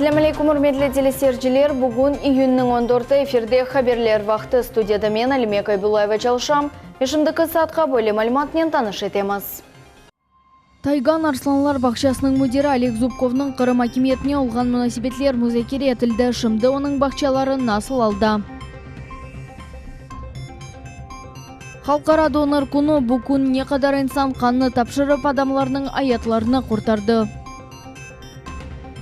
Selâm aleyküm, ürmetli teleseyirciler! Bugün iyünniñ on dörtü, efirde Haberler vaqtı. Studiyada men, Alime Kaybullayeva çalışam ve şimdiki saatqa böyle malümatnen tanış etemiz. Taygan arslanlar bağçasınıñ müdiri Oleg Zubkovnıñ Qırım akimiyetine olğan munasebetler muzakere etildi, şimdi onıñ bağçaları nasıl alda? Halqara donor künü, bu kün ne qadar insan qannı tapşırıp, adamlarnıñ ayatlarını qurtardı?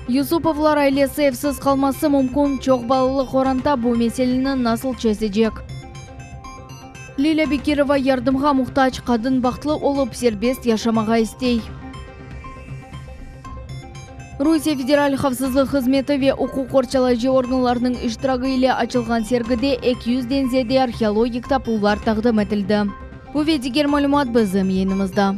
Yusupovlar ailesi evsiz qalması mümkün, çoq balalı qoranta bu meseleni nasıl çezecek? Lilâ Bekirova yardımğa muhtac, qadın bahtlı olıp, serbest yaşamağa istey. Rusiye Federal havfsızlıq hızmeti ve uquq qorçalayıcı organlarınıñ iştiragi ile açılğan sergide 200-den ziyade arheologik tapuvlar taqdim etildi. Bu ve diger malümat bizim yayınımızda.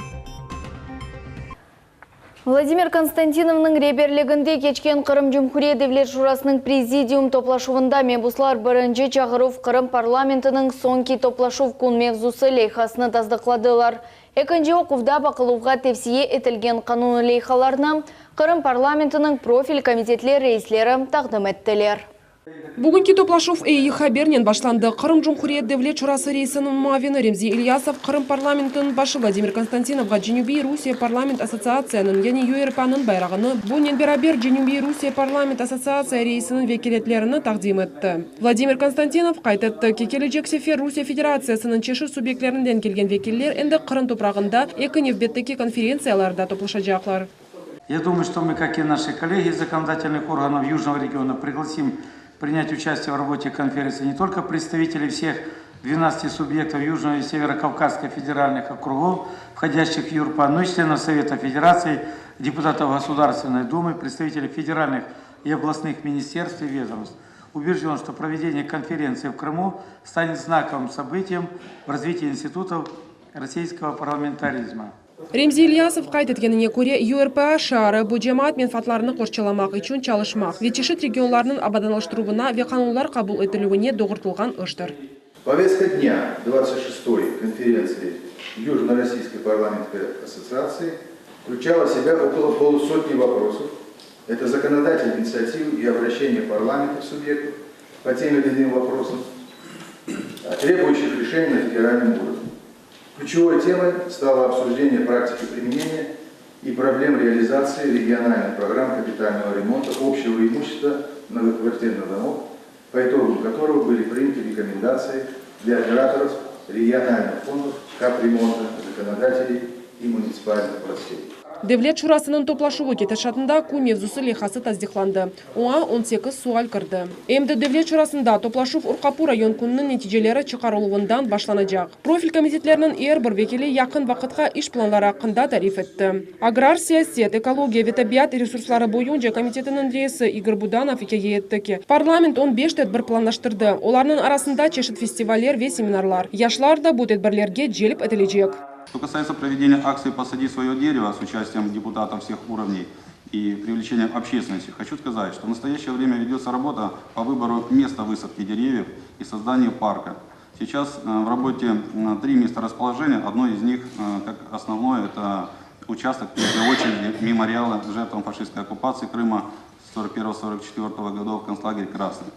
Vladimir Konstantinovnıñ reberliginde keçken Qırım Cumhuriyet Devlet Şurasınıñ Prezidium toplaşuvında mebuslar birinci çağıruv Qırım parlamentiniñ soñki toplaşuv kün mevzusı leyhasını tasdıqladılar. Ekinci oquvda baqıluvğa tevsiye etilgen qanun leyhalarnı Qırım parlamentiniñ profil komitetler reisleri taqdim ettiler. Bugünki toplaşuv eyi habernen başlandı. Qırım Cumhuriyet Devlet Şurası reisiniñ muavini Remzi İlyasov Qırım parlamentiniñ başı Vladimir Konstantinovğa Cenübiy Rusiye Parlament Assotsiatsiyanıñ, yani YURPAnıñ bayrağını, bunen beraber Cenübiy Rusiye Parlament Assotsiatsiya reisiniñ vekâletlerini taqdim etti. Vladimir Konstantinov qayd etti ki, kelecek sefer Rusiye Federatsiyasınıñ çeşit subyektlerinden kelgen vekiller endi Qırım toprağında eki nevbetteki konferentsiyalarda toplaşacaqlar. Я думаю, что мы, как и наши коллеги из законодательных органов Южного региона, пригласим принять участие в работе конференции не только представителей всех 12 субъектов Южного и Северо-Кавказских федеральных округов, входящих в ЮРПА, но и членов Совета Федерации, депутатов Государственной Думы, представителей федеральных и областных министерств и ведомств. Убежден, что проведение конференции в Крыму станет знаковым событием в развитии институтов российского парламентаризма. Remzi İlyasov qayd etkenine köre, YURPA şiarı, bu cemaat menfaatlarını qorçalamaq içün çalışmaq ve çeşit regionlarnıñ abadanlaştıruvına ve qanunlar qabul etilüvine doğrultılğan iştir. Повестка dня двадцать шестой конференции Южно-Российской парламентской ассоциации включала в себя около полусотни вопросов. Это законодательные инициативы и обращения парламентов субъектов по тем или иным вопросам, требующих решения на федеральном уровне. Ключевой темой стало обсуждение практики применения и проблем реализации региональных программ капитального ремонта общего имущества многоквартирных домов, по итогам которого были приняты рекомендации для операторов региональных фондов капремонта, законодателей и муниципальных властей. Devlet Şurasınıñ toplaşuvı ketişatında kün mevzusı leyhası tasdiqlandı. Oña on sekiz sual kirdi. Em de Devlet Şurasında toplaşuv Urqapu rayon kününiñ neticeleri çıqarıluvından başlanacaq. Profil komitetleriniñ er bir vekili yaqın vaqıtqa iş planları aqqında tarif etti. Agrar siyaset, ekologiya ve tabiat resursları boyunca komitetiniñ reisi İgor Budanov ikâye etti ki, parlament on beş tedbir planlaştırdı, olarnıñ arasında çeşit festivaller ve seminarlar. Yaşlar da bu tedbirlerge celp etilecek. Что касается проведения акции «Посади свое дерево» с участием депутатов всех уровней и привлечением общественности, хочу сказать, что в настоящее время ведется работа по выбору места высадки деревьев и созданию парка. Сейчас в работе три места расположения. Одно из них, как основное, это участок третьей очереди мемориала жертвам фашистской оккупации Крыма 41-44 годов концлагерь «Красный».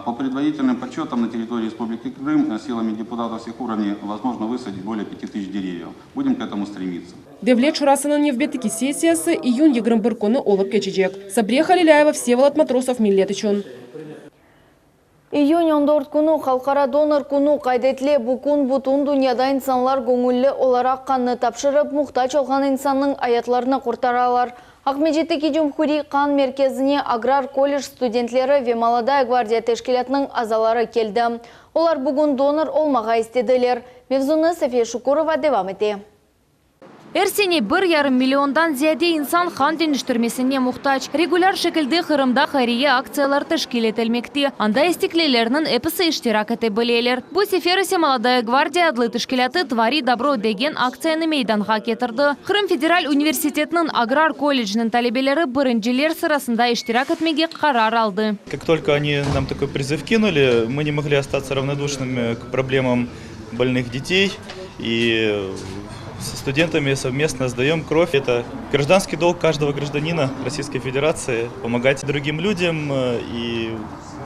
По предварительным подсчетам на территории Республики Крым силами депутатов всех уровней возможно высадить более 5000 деревьев. Будем к этому стремиться. Devlet Şurasınıñ nevbetteki sessiyası iyün 21 künü olıp keçecek. Sabriye Halilâyeva, Vsevolod Matrosov, Millet içün. İyün 14 künü Halqara donor künü qayd etile. Bu kün bütün dünyada insanlar göñülli olaraq qannı tapşırıp, muhtac olğan insannıñ ayatlarını qurtaralar. Aqmescitteki Cumhuriy qan merkezine agrar kollej studentleri ve Molodaya gvardiya teşkilâtınıñ azaları keldi. Olar bugün donor olmağa istediler. Mevzunı Safiye Şukurova devam ete. Er sene bir yarım milliondan ziyade insan qan deñiştirmesine muhtac. Regulâr şekilde Qırımda hayriye aktsiyalar teşkil etilmekte. Anda isteklilerniñ episi iştirak ete bileler. Bu sefer ise Molodaya gvardiya adlı teşkilâtı Tvori dobro degen aktsiyanı meydanğa ketirdi. Qırım federal universitetiniñ agrar kolleciniñ talebeleri birinciler sırasında iştirak etmege qarar aldı. Как только они нам такой призыв кинули, мы не могли остаться равнодушными к проблемам больных детей. И. Со студентами совместно сдаем кровь. Это гражданский долг каждого гражданина Российской Федерации помогать другим людям э, и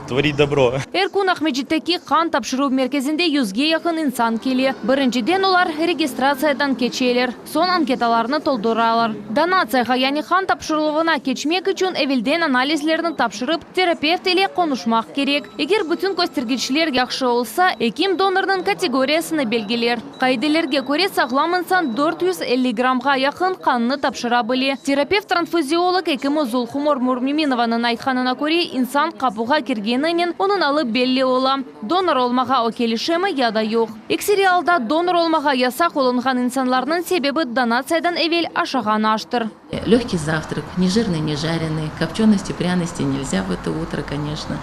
творить добро. Er kün Aqmescitteki qan tapşıruv merkezinde yüzge yaqın insan kele. Birinciden olar registratsiyadan keçeler, soñ anketalarnı tolduralar. Donatsiyağa, yani qan tapşırıluvına keçmek içün evelden analizlerni tapşırıp, terapevt ile qonuşmaq kerek. Eger bütün köstergiçler yahşı olsa, ekim donornıñ kategoriyasını belgiler. Qaidelerge köre, sağlam insan 450 grammğa yaqın qannı tapşıra bile. Terapevt-transfuziolog ekimi Zulhumor Mürmüminovanıñ aytqanına köre, insan qapuğa kirgeninen onıñ alı belli ola, donor olmağa o kelişemi ya da yoq. Ekseriy alda donor olmağa yasaq olunğan insanlarnıñ sebebi donatsiyadan evel aşağan aştır. Легкий завтрак, не жирный, не жареный, копчености, пряности нельзя в это утро, конечно.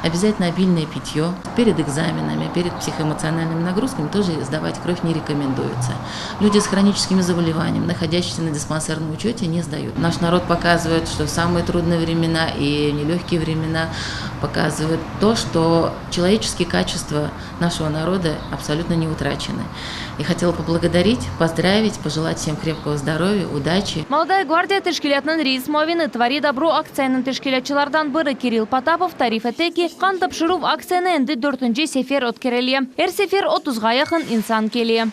Обязательно обильное питье. Перед экзаменами, перед психоэмоциональными нагрузками тоже сдавать кровь не рекомендуется. Люди с хроническими заболеваниями, находящиеся на диспансерном учете, не сдают. Наш народ показывает, что в самые трудные времена и нелегкие времена показывают то, что человеческие качества нашего народа абсолютно не утрачены. И хотела поблагодарить, поздравить, пожелать всем крепкого здоровья, удачи. Молодая гвардия teşkilâtınıñ reis muavini Tvori dobro aktsiyanıñ teşkilâtçılardan biri Kirill Potapov tarif etti ki, qan tapşıruv aktsiyanı endi dörtünci sefer ötkerile. Er sefer otuzğa yaqın insan kele.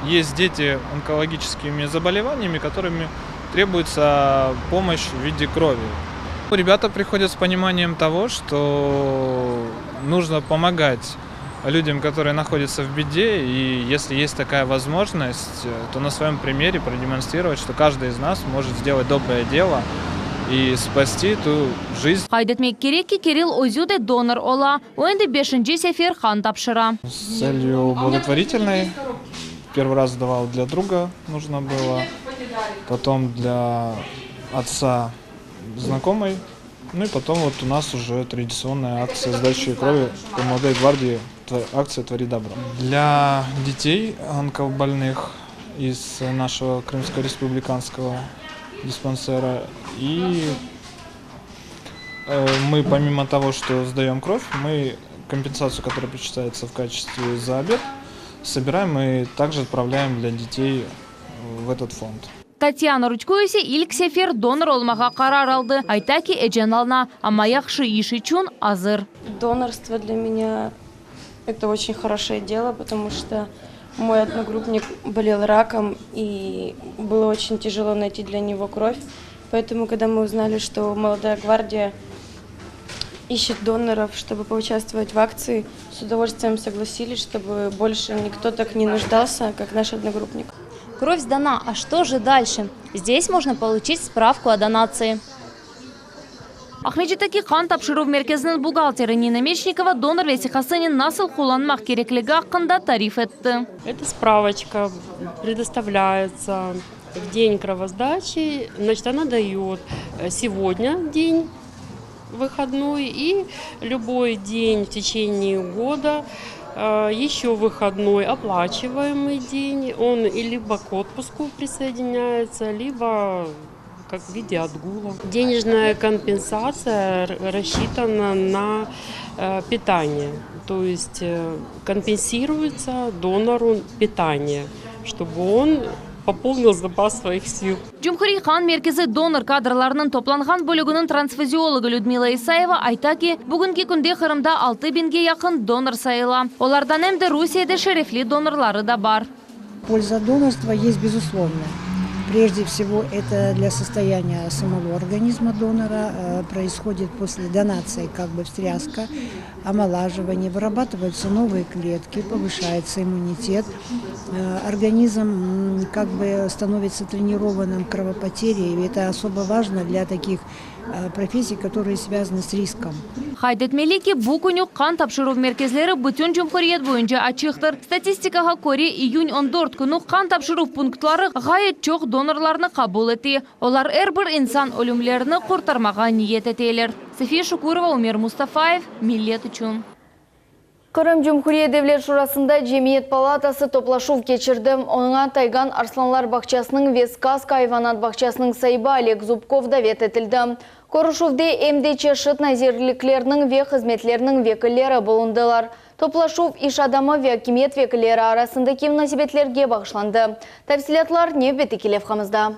Есть дети онкологическими заболеваниями, которыми требуется помощь в виде крови. Ребята приходят с пониманием того, что нужно помогать людям, которые находятся в беде, и если есть такая возможность, то на своем примере продемонстрировать, что каждый из нас может сделать доброе дело и спасти ту жизнь. Qayd etmek kerek ki, Kirill özü de donor ola. O endi beşinci sefer qan tapşıra. С целью благотворительной. Первый раз сдавал для друга, нужно было, потом для отца знакомой, ну и потом вот у нас уже традиционная акция сдачи крови по молодой гвардии, акция «Твори добро». Для детей онкобольных из нашего Крымского республиканского диспансера. И э, мы помимо того, что сдаем кровь, мы компенсацию, которая причитается в качестве за обед, собираем и также отправляем для детей в этот фонд. Tatyana Rudko ise ilk sefer donor olmağa qarar aldı. Ayta ki, eyecanlana, amma yahşı iş içün azır. Донорство для меня это очень хорошее дело, потому что мой одногруппник болел раком, и было очень тяжело найти для него кровь. Поэтому, когда мы узнали, что Молодая гвардия ищет доноров, чтобы поучаствовать в акции, с удовольствием согласились, чтобы больше никто так не нуждался, как наш одногруппник. Кровь сдана, а что же дальше? Здесь можно получить справку о донации. Aqmescitteki qan tapşıruv merkeziniñ buhgalteri Nina Мечникова donor vesiqasını nasıl qullanmaq kerekligi aqqında tarif etti. Эта справочка предоставляется в день кровосдачи. Значит, она дает э, сегодня день выходной и любой день в течение года э, еще выходной оплачиваемый день. Он и либо к отпуску присоединяется, либо как в виде отгула. Денежная компенсация рассчитана на э, питание, то есть э, компенсируется донору питание, чтобы он пополнил запас своих сил. Cumhuriy qan merkezi donor kadrlarınıñ toplanğan bölüginiñ transfuziologı Людмила Исаева ayta ki, bugünki künde Qırımda 6 biñge yaqın donor sayıla. Olardan em de Rusiyede şerefli donorları da bar. Польза донорства есть безусловно. Прежде всего, это для состояния самого организма донора. Э, происходит после донации как бы встряска, омолаживание, вырабатываются новые клетки, повышается иммунитет. Э, организм как бы становится тренированным к кровопотере, и это особо важно для таких э, профессий, которые связаны с риском. Qayd etmeli ki, bu künü qan tapşıruv merkezleri bütün cumhuriyet boyunca açıqtır. Statistikağa köre iyün 14 künü qan tapşıruv punktları ğayet çoq donorlarnı qabul etti. Olar er bir insan ömürlerini qurtarmağa niyet eteler. София Шукурова, Умер Мустафаев, Millet içün. Qırım Cumhuriyet Devlet Şurasında Cemiyet Palatası toplaşuv keçirdi. Oña Taygan Arslanlar bağçasınıñ ve Skazka ayvanat bağçasınıñ saibi Oleg Zubkov davet etildi. Körüşüvde em de çeşit nazirliklerniñ ve hızmetlerniñ vekilleri bulundılar. Toplaşuv iş adamı ve akimiyet vekilleri arasındaki munasebetlerge bağışlandı. Tafsilâtlar nevbetteki levhamızda.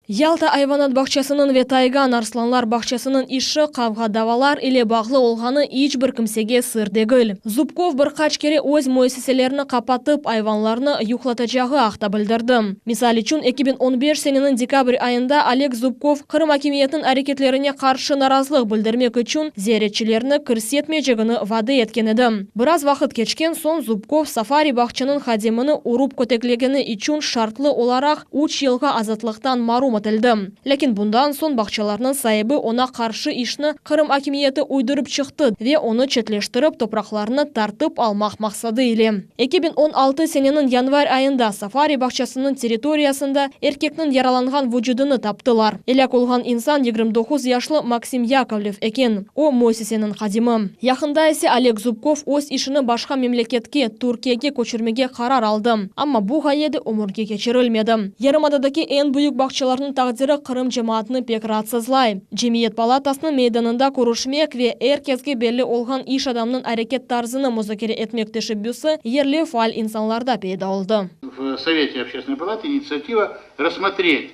Yalta ayvanat bağçasınıñ ve Taygan arslanlar bağçasınıñ işi qavğa-davalar ile bağlı olğanı iç bir kimsege sır degil. Zubkov bir qaç kere öz müessiselerini qapatıp, ayvanlarnı yuqlatacağı aqta bildirdi. Misal içün, 2015 seneniñ dekabr ayında Oleg Zubkov Qırım akimiyetiniñ areketlerine qarşı narazılıq bildirmek içün ziyaretçilerni kirsetmeycegini vade etken edi. Biraz vaqıt keçken soñ Zubkov safari bağçanıñ hadimini urıp köteklegeni içün şartlı olaraq üç yılğa azatlıqtan marum etildi. Lâkin bundan soñ bağçalarnıñ saibi oña qarşı işni Qırım akimiyeti uydurıp çıqtı ve onı çetleştirip topraqlarını tartıp almaq maqsadı ile 2016 seneniñ yanvar ayında safari bağçasınıñ territoriyasında erkekniñ yaralanğan vucudını taptılar. Elâk olğan insan 29 yaşlı Maksim Yakovlev eken, o, müessiseniñ hadimi. Yaqında ise Oleg Zubkov öz işini başqa memleketke, Türkiyege köçürmege qarar aldı, amma bu ğaye de ömürge keçirilmedi. Yarımadadaki eñ büyük bağçalarnıñ taqdiri Qırım cemaatını pek raatsızlay. Cemiyet palatasınıñ meydanında körüşmek ve er kesge belli olğan iş adamınıñ areket tarzını muzakere etmek teşebbüsi yerli faal insanlarda peyda oldı. В Совете Общественной палаты инициатива рассмотреть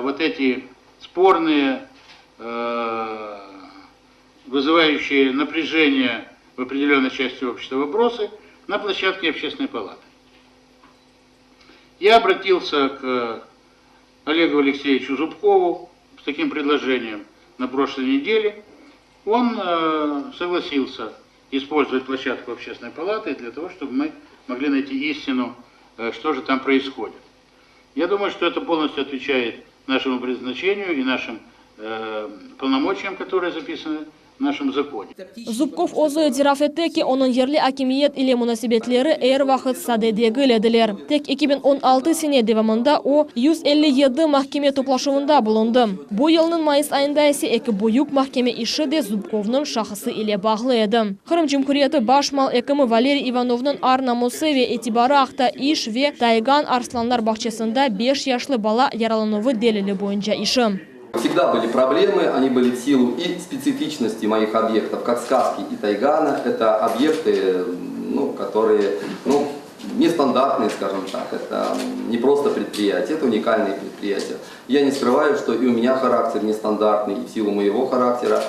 вот эти спорные, вызывающие напряжение в определенной части общества вопросы на площадке Общественной палаты. Я обратился к Олегу Алексеевичу Зубкову с таким предложением на прошлой неделе. Он согласился использовать площадку Общественной палаты для того, чтобы мы могли найти истину, что же там происходит. Я думаю, что это полностью отвечает нашему предназначению и нашим полномочиям, которые записаны в нашем законе. Zubkov özü etiraf etti ki, onıñ yerli akimiyet ile munasebetleri er vaqıt sade degil ediler. Tek 2016 sene devamında o, 157 mahkeme toplaşuvında bulundı. Bu yılnıñ mayıs ayında ise eki büyük mahkeme işi de Zubkovnıñ şahısı ile bağlı edi. Qırım Cumhuriyeti baş mal ekimi Valeriy İvanovnıñ ar-namusı ve itibarı aqta iş ve Taygan arslanlar bağçasında beş yaşlı bala yaralanuvı delili boyunca işi. Всегда были проблемы, они были в силу и специфичности моих объектов, как сказки и Тайгана. Это объекты, ну, которые, ну, нестандартные, скажем так. Это не просто предприятия, это уникальные предприятия. Я не скрываю, что и у меня характер нестандартный, и в силу моего характера.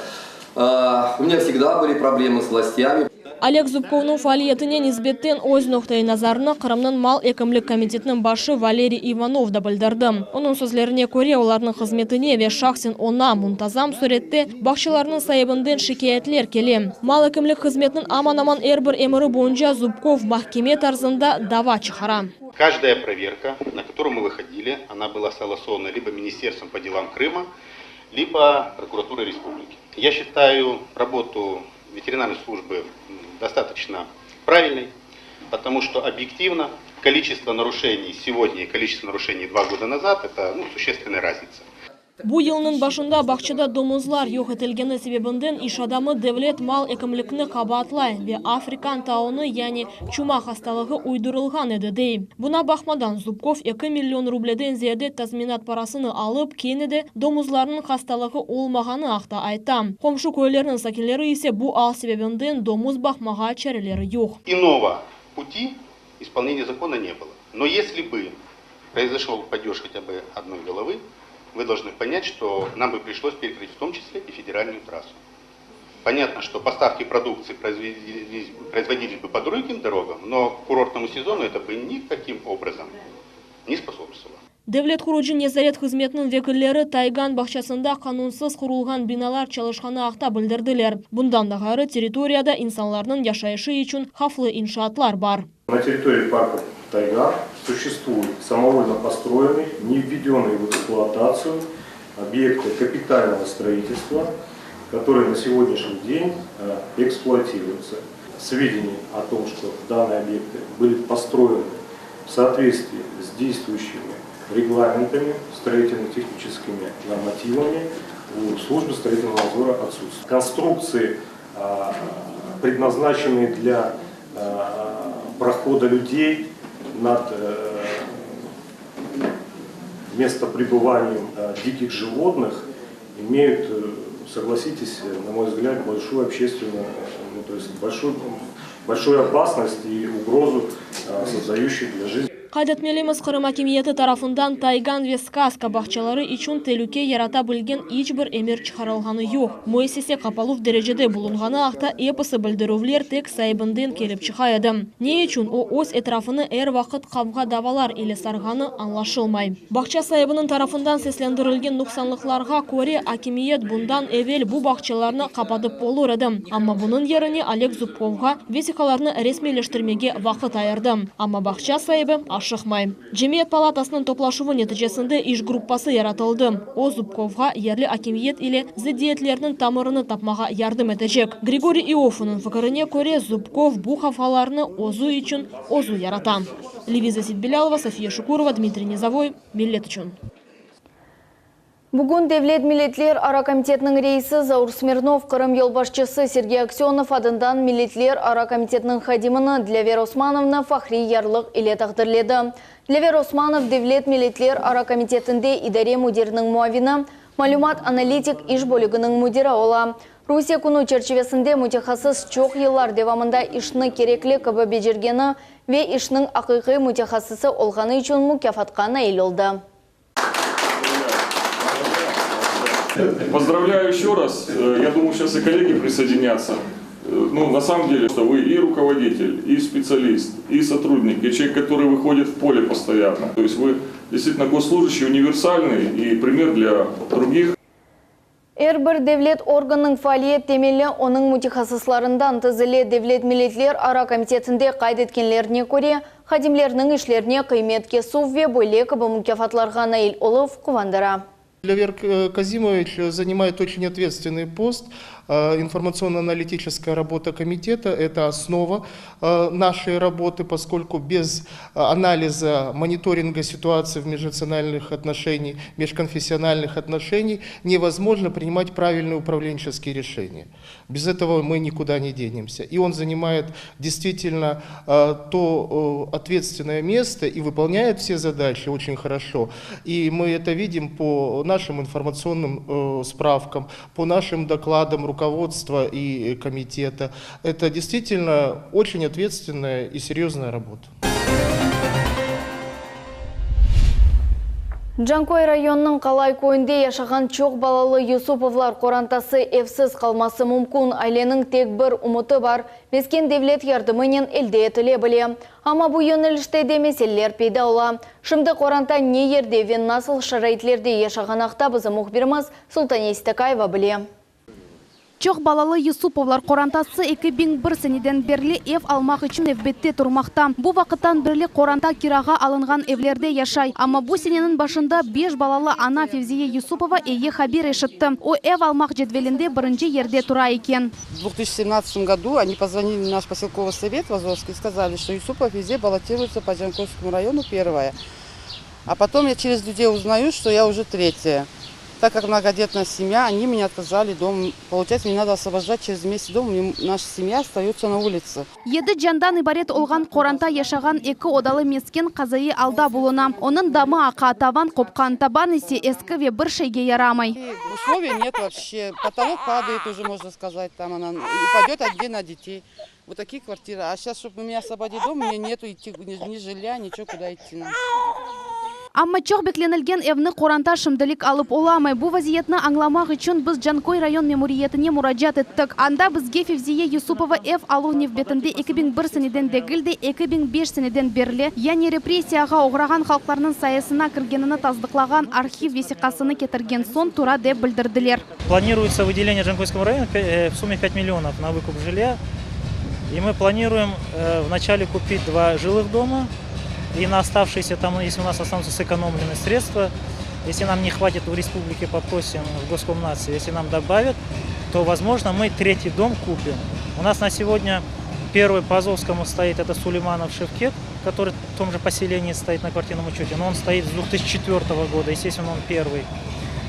У меня всегда были проблемы с властями. Oleg Zubkovnıñ faaliyetine nisbeten öz noqta-i nazarını Qırımnıñ mal ekimlik komitetiniñ başı Valeriy İvanov da bildirdi. Onıñ sözlerine köre, olarnıñ hızmetine ve şahsen oña muntazam sürette bağçalarnıñ saibinden şikâyetler kele. Mal ekimlik hızmetiniñ aman-aman er bir emiri boyunca Zubkov mahkeme tarzında dava çıqara. Каждая проверка, на которую мы выходили, она была согласована либо Министерством по делам Крыма, либо прокуратурой республики. Я считаю работу ветеринарной службы достаточно правильной, потому что объективно количество нарушений сегодня и количество нарушений два года назад – это ну, существенная разница. Bu yılnıñ başında bağçada domuzlar yoq etilgeni sebebinden iş adamı devlet mal ekimlikni qabaatlay ve afrikan taunı yani çuma hastalığı uydurılğan edi dey. Buña baqmadan Zubkov 2 million rubleden ziyade tazminat parasını alıp, kene de domuzlarnıñ hastalığı olmağanı aqta ayta. Qomşu köylerniñ sakinleri ise bu al sebebinden domuz baqmağa çareleri yoq. Иного пути исполнения закона не было. Но если бы произошел падеж хотя бы одной головы, вы должны понять, что нам бы пришлось перекрыть в том числе и федеральную трассу. Понятно, что поставки продукции производились, производились бы по другим дорогам, но курортному сезону это бы никаким образом не способствовало. Devlet qurucı nezaret hızmetiniñ vekilleri Taygan bağçasında qanunsız qurulğan binalar çalışqanı aqta bildirdiler. Bundan da ğayrı territoriyada insanlarnıñ yaşayışı içün havflı inşaatlar bar. На территории парка Тайган существуют самовольно построенные, не введенные в эксплуатацию объекты капитального строительства, которые на сегодняшний день эксплуатируются. Сведений о том, что данные объекты были построены в соответствии с действующими регламентами, строительно-техническими нормативами, у службы строительного надзора отсутствуют. Конструкции, предназначенные для прохода людей над местопребыванием диких животных. имеют, согласитесь, на мой взгляд, большую общественную, ну, то есть большую, большую опасность и угрозу, создающую для жизни. Qayd etmelimiz, Qırım akimiyeti tarafından Taygan ve Skazka bağçaları içün telüke yarata bilgen iç bir emir çıqarılğanı yoq. Müessise qapaluv derecede bulunğanı aqta episi bildirüvler tek saibinden kelip çıqa edi. Ne içün o öz etrafını er vaqıt qavğa-davalar ile sarğanı añlaşılmay. Bağça saibiniñ tarafından seslendirilgen nuqsanlıqlarğa köre, akimiyet bundan evel bu bağçalarnı qapatıp olur edi, amma bunıñ yerine Oleg Zubkovğa vesiqalarnı resmiyleştirmege vaqıt ayırdı. Amma bağça saibi aşıqmay. Cemiyet palatasınıñ toplaşuvı neticesinde iş gruppası yaratıldı, o, Zubkovğa yerli akimiyet ile zıddiyetlerniñ tamırını tapmağa yardım etecek. Grigoriy İoffeniñ fikirine köre, Zubkov bu qavğalarnı özü içün özü yarata. Leviza Seitbilâlova, Sofiya Şukurova, Dmitriy Nizovoy, Millet içün. Bugün Devlet milletler ara komitetiniñ reisi Zaur Smirnov Qırım yolbaşçısı Sergey Aksönov adından Milletler ara komitetiniñ hadimini Dilâver Osmanovnı fahriy yarlıq ile taqdirledi. Dilâver Osmanov Devlet milletler ara komitetinde idare müdiriniñ muavini, malümat-analitik iş bölüginiñ müdiri ola. Rusiye künü çerçivesinde mütehassıs çoq yıllar devamında işni kerekli kibi becergeni ve işniñ aqiqiy mütehassısı olğanı içün mukâfatqa nail oldı. Поздравляю еще раз. Я думаю, сейчас и коллеги присоединятся. Ну, на самом деле, что вы и руководитель, и специалист, и сотрудник, и человек, который выходит в поле постоянно. То есть вы действительно госслужащий универсальный и пример для других. Er bir devlet organınıñ faaliyet temeli onıñ mütehassıslarından tizile. Devlet milletler ara komitetinde qayd etkenlerine köre, hadimlerniñ işlerine qıymet kesüv ve böyle kibi mukâfatlarğa nail oluv quvandıra. Дилявер Казимович занимает очень ответственный пост. Информационно-аналитическая работа комитета – это основа нашей работы, поскольку без анализа, мониторинга ситуации в межнациональных отношениях, межконфессиональных отношений невозможно принимать правильные управленческие решения. Без этого мы никуда не денемся. И он занимает действительно то ответственное место и выполняет все задачи очень хорошо. И мы это видим по нашим информационным справкам, по нашим докладам руководства и комитета. Это действительно очень ответственная и серьезная работа. Canköy rayonınıñ Qalay köyünde yaşağan çoq balalı Yusupovlar qorantası evsiz qalması mümkün. Aileniñ tek bir ümüti bar, mesken devlet yardımınen elde etile bile. Amma bu yönelişte de meseleler peyda ola. Şimdi qoranta ne yerde ve nasıl şaraitlerde yaşağanı aqta bizim mühbirimiz Sultaniye Seytakayeva bile. Çoq balalı Yusupovlar qorantası 2001 seneden berli ev almaq içün nevbette turmaqta. Bu vaqıttan berli qoranta kirağa alınğan evlerde yaşay. Amma bu seneniñ başında beş balalı ana Fevziye Yusupova eyi haber eşitti. O, ev almaq cedvelinde birinci yerde tura eken. В 2017 году они позвонили в наш поселковый совет в Азовский и сказали, что Юсупова Февзия баллотируется по Джанкойскому району первая. А потом я через людей узнаю, что я уже третья. Так как многодетная семья, они меня отказали дом. Получается, мне надо освобождать через месяц дом, мне, наша семья остается на улице. Yedi candan ibaret olğan qoranta yaşağan eki odalı mesken qazaiy alda buluna. Onıñ damı aqa, tavan qopqan, taban ise eski ve bir şeyge yaramay. Условий нет вообще. Потолок падает уже, можно сказать, там она упадет отдельно от детей. Вот такие квартиры. А сейчас, чтобы меня освободить дом, у меня нету идти, ни, ни жилья, ничего, куда идти нам. Amma çoq beklenilgen evni qoranta şimdilik alıp olamay. Bu vaziyetni añlamaq içün biz Canköy rayon memuriyetine muracaat ettik. Anda bizge Fevziye Yusupova ev aluv nevbetinde 2001 seneden degil de 2005 seneden berli, yani repressiyağa oğrağan halqlarnıñ sayısına kirgenini tasdıqlağan arhiv vesiqasını ketirgen soñ tura dep bildirdiler. Планируется выделение Джанкойскому району в сумме 5 миллионов на выкуп жилья. И мы планируем вначале купить два жилых дома. И на оставшиеся там, если у нас останутся сэкономленные средства, если нам не хватит в республике, попросим в Госкомнации, если нам добавят, то, возможно, мы третий дом купим. У нас на сегодня первый по Азовскому стоит, это Сулейманов Шевкет, который в том же поселении стоит на квартирном учете, но он стоит с 2004 года, естественно, он первый.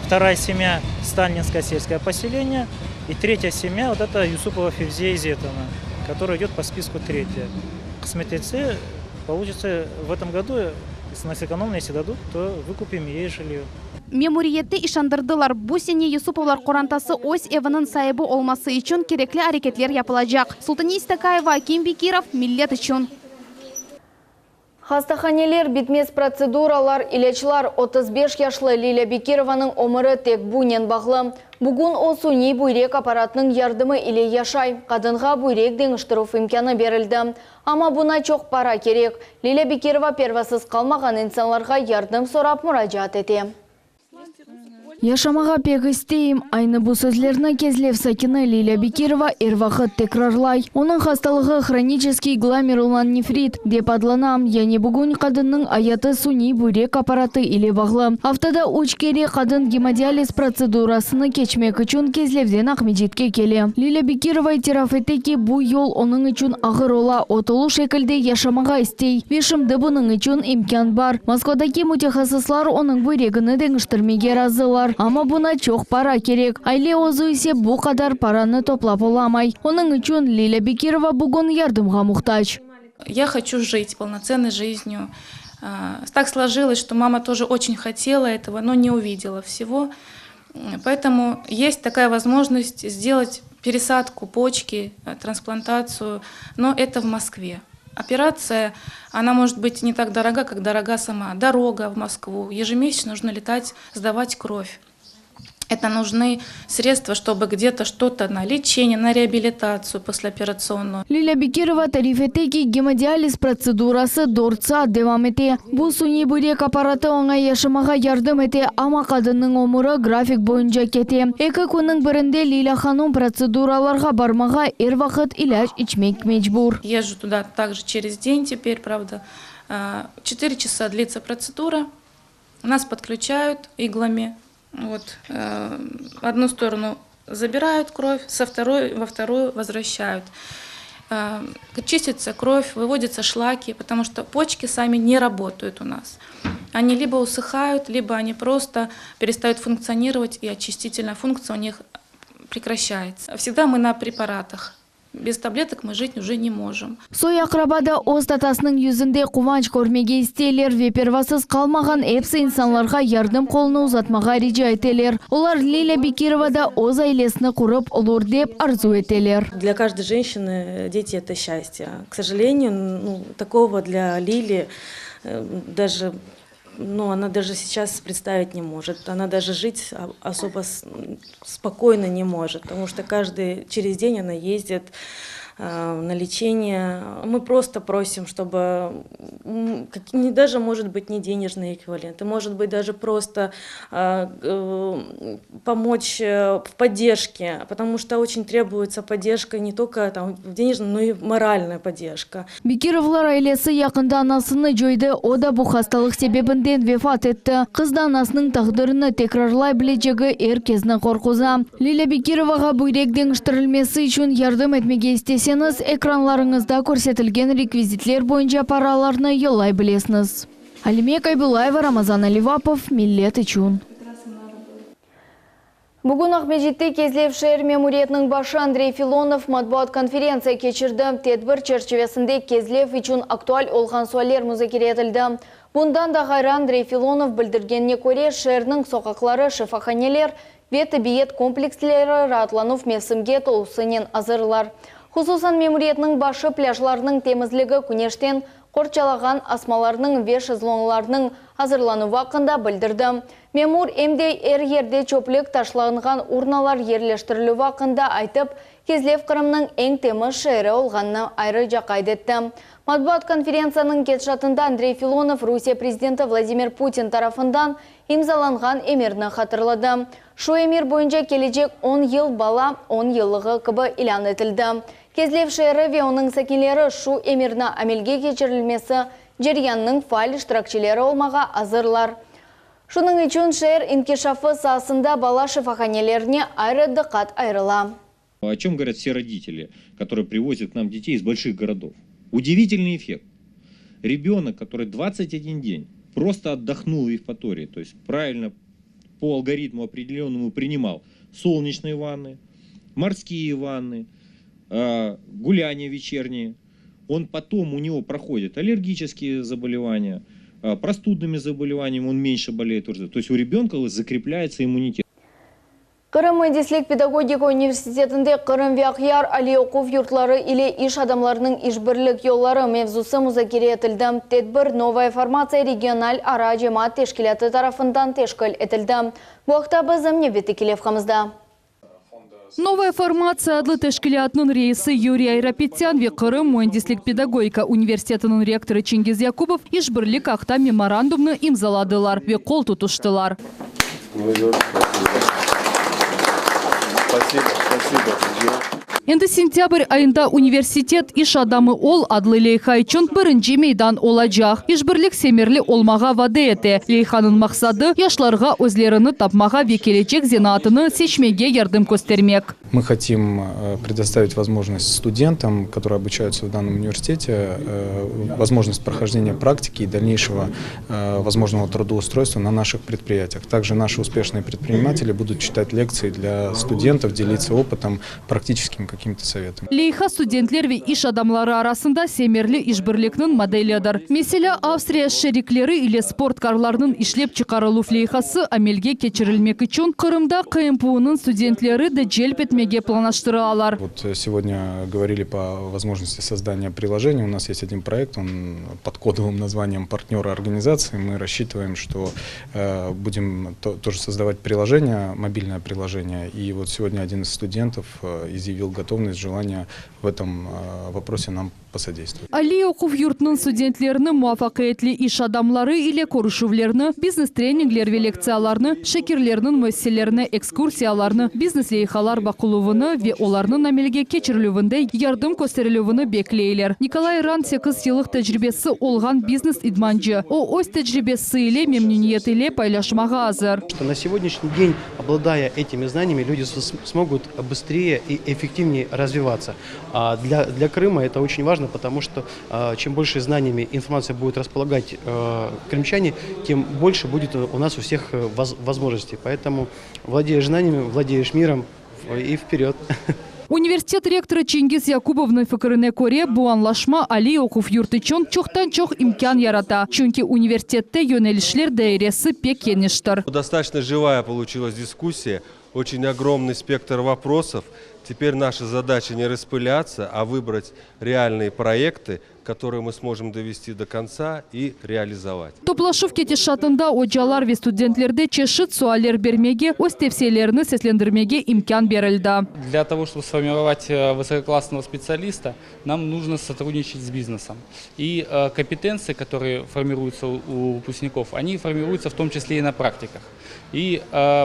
Вторая семья – Сталинское сельское поселение. И третья семья – вот это Юсупова Февзия Изетовна, которая идет по списку третья. Qısmet etse, получится в этом году, если нас экономно, если дадут, то выкупим ей жилье. Memuriyette işandırdılar, bu sene Yusupovlar qorantası öz eviniñ saibi olması içün kerekli areketler yapılacaq. Sultaniye İstakayeva, Akim Bekirov, Millet içün. Hastahaneler, bitmez protseduralar, ilâclar, 35 yaşlı Lilâ Bekirovanıñ ömüri tek bunen bağlı. Bugün o suniy büyrek apparatınıñ yardımı ile yaşay. Qadınğa büyrek deñiştirüv imkânı berildi. Amma buña çoq para kerek. Lilâ Bekirova pervasız qalmağan insanlarğa yardım sorap muracaat ete. Yaşamağa pek isteyim. Aynı bu sözlerni Kezlev sakini Lilâ Bekirova er vaqıt tekrarlay. Onıñ hastalığı hroniçeskiy glomerulonefrit dep adlana, yani bugün qadınnıñ ayatı suniy büyrek apparatı ile bağlı. Aftada üç kere qadın gemodializ protsedurasını keçmek içün Kezlevden Aqmescitke kele. Lilâ Bekirova itiraf ete ki, bu yol onıñ içün ağır ola, o tolu şekilde yaşamağa istey ve şimdi bunıñ içün imkân bar. Moskvadaki mütehassıslar onıñ büyregini deñiştirmege razılar, amma buña çoq para kerek. Aile özü ise bu qadar paranı toplap olamay. Onıñ içün Lilâ Bekirova bugün yardımğa muhtac. Я хочу жить полноценной жизнью. Так сложилось, что мама тоже очень хотела этого, но не увидела всего. Поэтому есть такая возможность сделать пересадку почки, трансплантацию, но это в Москве. Операция, она может быть не так дорога, как дорога сама дорога в Москву. Ежемесячно нужно летать, сдавать кровь. Это нужны средства, чтобы где-то что-то на лечение, на реабилитацию послеоперационную. Lilâ Bekirova tarif ete ki, gemodializ protsedurası 4 saat devam ete. Bu suniy büyrek apparatı oña yaşamağa yardım ete, amma qadınnıñ ömüri grafik boyunca kete. Eki künniñ birinde Lilâ hanım protseduralarğa barmağa er vaqıt ilâc içmek mecbur. Езжу туда также через день теперь, правда. 4 часа длится процедура. Нас подключают иглами. Вот, одну сторону забирают кровь, со второй, во вторую возвращают. Чистится кровь, выводятся шлаки, потому что почки сами не работают у нас. Они либо усыхают, либо они просто перестают функционировать, и очистительная функция у них прекращается. Всегда мы на препаратах. Без таблеток мы жить уже не можем. Soy-aqraba da öz tatasınıñ yüzünde quvanç körmege isteyler ve pervasız qalmağan episi insanlarğa yardım qolunı uzatmağa rica eteler. Olar Lilâ Bekirova da öz ailesini qurıp olur dep arzu eteler. Для каждой женщины дети – это счастье. К сожалению, ну, такого для Лили даже, ну, она даже сейчас представить не может. Она даже жить особо спокойно не может, потому что каждый через день она ездит на лечение. Мы просто просим, чтобы не даже, может быть, не денежные эквиваленты, может быть, даже просто помочь в поддержке, потому что очень требуется поддержка не только там, в денежном, но и моральная поддержка. Bekirovlar ailesi yaqında anasını coydı, o da bu hastalıq sebebinden vefat etti. Qız da anasınıñ taqdirini tekrarlay bilecegi er kesni qorquza. Lilâ Bekirovağa büyrek deñiştirilmesi içün yardım etmege isteseñiz, ekranlarıñızda körsetilgen rekvizitler boyunca paralarnı yollay bilesiñiz. Alime Kaybullayeva, Ramazan Alivapov, Millet içün. Bugün Aqmescitte Kezlev şeer memuriyetiniñ başı Andrey Filonov matbuat konferentsiya keçirdi. Tedbir çerçivesinde Kezlev içün aktual olğan sualler muzakere etildi. Bundan da ğayrı Andrey Filonov bildirgenine köre, şeerniñ soqaqları, şifahaneler ve tibbiyet kompleksleri raatlanuv mevsimge tolusınen azırlar. Hususan memuriyetniñ başı plâjlarnıñ temizligi küneşten qorçalağan asmalarnıñ ve şezlonglarnıñ azırlanuvı aqqında bildirdi. Memur em de er yerde çöplük taşlanğan urnalar yerleştirilüvi aqqında aytıp, Kezlev Qırımnıñ eñ temiz şeeri olğanını ayrıca qayd etti. Matbuat konferentsiyanıñ ketişatında Andrey Filonov Rusiye prezidenti Vladimir Putin tarafından imzalanğan emirni hatırladı. Şu emir boyunca kelecek 10 yıl bala 10 yıllığı kibi ilân etildi. Kezlev şeeri ve onıñ sakinleri şu emirni amelge keçirilmesi ceryanınıñ faal iştirakçileri olmağa azırlar. Şunıñ içün şeer inkişafı saasında bala şifahanelerine ayrı diqqat ayırıla. О чем говорят все родители, которые привозят к нам детей из больших городов? Удивительный эффект. Ребенок, который 21 день просто отдохнул в Евпатории, то есть правильно по алгоритму определенному принимал солнечные ванны, морские ванны, гуляния вечерние, он потом, у него проходят аллергические заболевания, Простудными заболеваниями он меньше болеет. То есть у ребенка закрепляется иммунитет. Qırım müendislik pedagogika universitetinde Qırım ve Aqyar aliy oquv yurtları ile iş adamlarınıñ işbirlik yolları mevzusı muzakere etildi. Tedbir Novaya formatsiya regional ara cemaat teşkilâtı tarafından teşkil etildi. Bu aqta bizim nevbetteki levhamızda. Novaya formatsiya adlı teşkilâtnıñ reisi Yuriy Ayrapetyan ve Qırım müendislik-pedagogika universitetiniñ rektorı Çingiz Yakubov işbirlik aqta memorandumnı imzaladılar ve qol tutuştılar. Endi sentâbr ayında universitet İş adamı ol adlı leyha içün birinci meydan olacaq. İşbirlik semerli olmağa vade ete. Leyhanıñ maqsadı, yaşlarğa özlerini tapmağa ve kelecek zenaatını seçmege yardım köstermek. Мы хотим предоставить возможность студентам, которые обучаются в данном университете, возможность прохождения практики и дальнейшего возможного трудоустройства на наших предприятиях. Также наши успешные предприниматели будут читать лекции для студентов, делиться опытом, практическими какими-то советами. Leyha studentler ve iş adamları arasında semerli işbirlikniñ modelidir. Meselâ, Avstriya şerikleri ile sport karlarnıñ işlep çıqarıluv leyhası amelge keçirilmek içün Qırımda QMPUnıñ studentleri de celp etmege planlaştıralar. Вот сегодня говорили по возможности создания приложения. У нас есть один проект, он под кодовым названием «Партнеры организации». Мы рассчитываем, что будем тоже создавать приложение, мобильное приложение. И вот сегодня один из студентов изъявил готовность, желание в этом вопросе нам посодействовать. Aliy oquv yurtınıñ studentlerini muvafaqiyetli iş adamları ile körüşüvlerni, biznes-treningler ve lektsiyalarnı, şekirlerniñ müessiselerine ekskursiyalarnı, biznes-leyhalar baqıluvını ve olarnıñ amelge keçirilüvinde yardım kösterilüvini bekleyler. Nikolay Ran sekiz yıllıq tecribesi olğan biznes-idmancı. O, öz tecribesi ile memnüniyet ile paylaşmağa azır. Что на сегодняшний день, обладая этими знаниями, люди смогут быстрее и эффективнее развиваться. А для, для Крыма это очень важно, потому что чем больше знаниями информация будет располагать крымчане, тем больше будет у нас у всех возможностей. Поэтому владеешь знаниями, владеешь миром и вперед. Universitet rektorı Çingiz Yakubovnıñ fikirine köre, bu añlaşma aliy oquv yurtı içün çoqtan-çoq imkân yarata, çünki universitette yönelişler dairesi pek keniştir. Достаточно живая получилась дискуссия, очень огромный спектр вопросов. Теперь наша задача не распыляться, а выбрать реальные проекты, которые мы сможем довести до конца и реализовать. Toplaşuv ketişatında ocalar ve studentlerge çeşit sualler bermege, öz tevsiyelerini seslendirmege imkân berildi. Для того, чтобы сформировать высококлассного специалиста, нам нужно сотрудничать с бизнесом. И компетенции, которые формируются у выпускников, они формируются в том числе и на практиках. И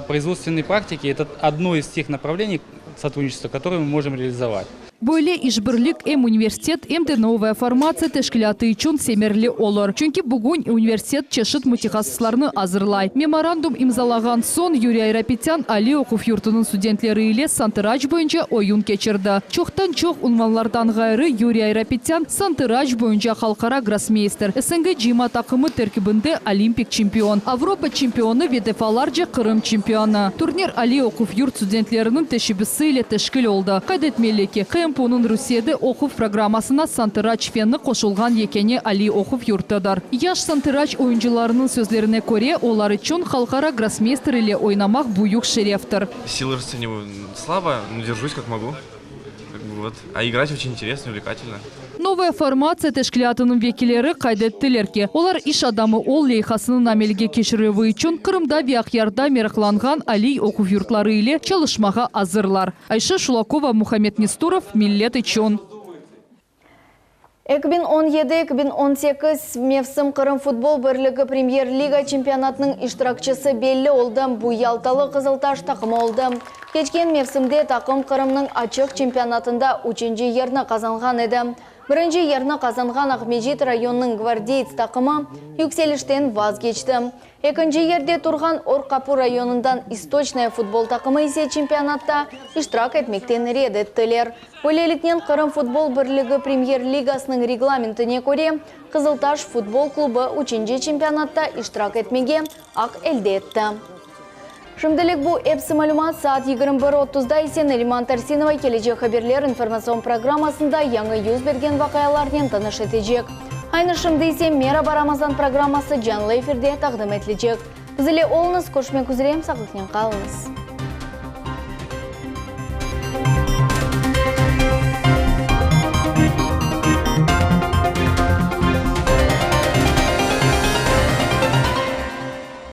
производственные практики – это одно из тех направлений сотрудничества, которые мы можем реализовать. Böyle işbirlik em universitet, em de Novaya formatsiya teşkilâtı içün semerli olur. Çünki bugün universitet çeşit mütehassıslarnı azırlay. Memorandum imzalağan soñ Yuriy Ayrapetyan aliy oquv yurtunıñ studentleri ile santıraç boyunca oyun keçirdi. Çoqtan-çoq unvanlardan ğayrı Yuriy Ayrapetyan santıraç boyunca halqara grossmeyster, SNG cıyma taqımı terkibinde olimpik çempion, Avropa çempionı ve defalarca Qırım çempionı. Turnir aliy oquv yurt studentleriniñ teşebbüsi ile teşkil oldı. Qayd etmeli ki, QMPUnıñ Rusiyede oquv programmasına santıraç fenni qoşulğan yekâne aliy oquv yurtıdır. Yaş santıraç oyuncılarınıñ sözlerine köre, olar içün halqara grossmeyster ile oynamaq büyük şereftir. Силы расцениваю слабо, но держусь как могу. Как бы вот. А играть очень интересно, увлекательно. Novaya formatsiya teşkilâtınıñ vekilleri qayd ettiler ki, olar İş adamı ol leyhasınıñ amelge keçirilüvi içün Qırımda ve Aqyarda meraqlanğan aliy oquv yurtları ile çalışmağa azırlar. Ayşe Şulakova, Muhammed Nesturov, Millet içün. 2017-2018 mevsim Qırım futbol birligi Premyer-liga çempionatınıñ iştirakçisi belli oldı. Bu Yaltalı Qızıltaş taqımı oldı. Keçken mevsimde taqım Qırımnıñ açıq çempionatında üçünci yerni qazanğan edi. Birinci yerni qazanğan Aqmescit rayonınıñ Gvardeyts taqımı yükselişten vazgeçti. Ekinci yerde turğan Or Qapu rayonından İstoçnaya futbol taqımı ise çempionatta iştirak etmekten red ettiler. Böyleliknen, Qırım futbol birligi Premyer-ligasınıñ reglamentine köre, Qızıltaş futbol klubı üçünci çempionatta iştirak etmege aq elde etti. Şimdilik bu episi malümat, saat 21:30da ise Nariman Tarsinova Kelecek haberler informatsion programmasında yañı yüz bergen vaqialarnen tanış etecek. Aynı şimdi ise Meraba Ramazan programması canlı efirde taqdim etilecek. Biz ile oluñız, körüşmek üzre, sağlıqnen qalıñız.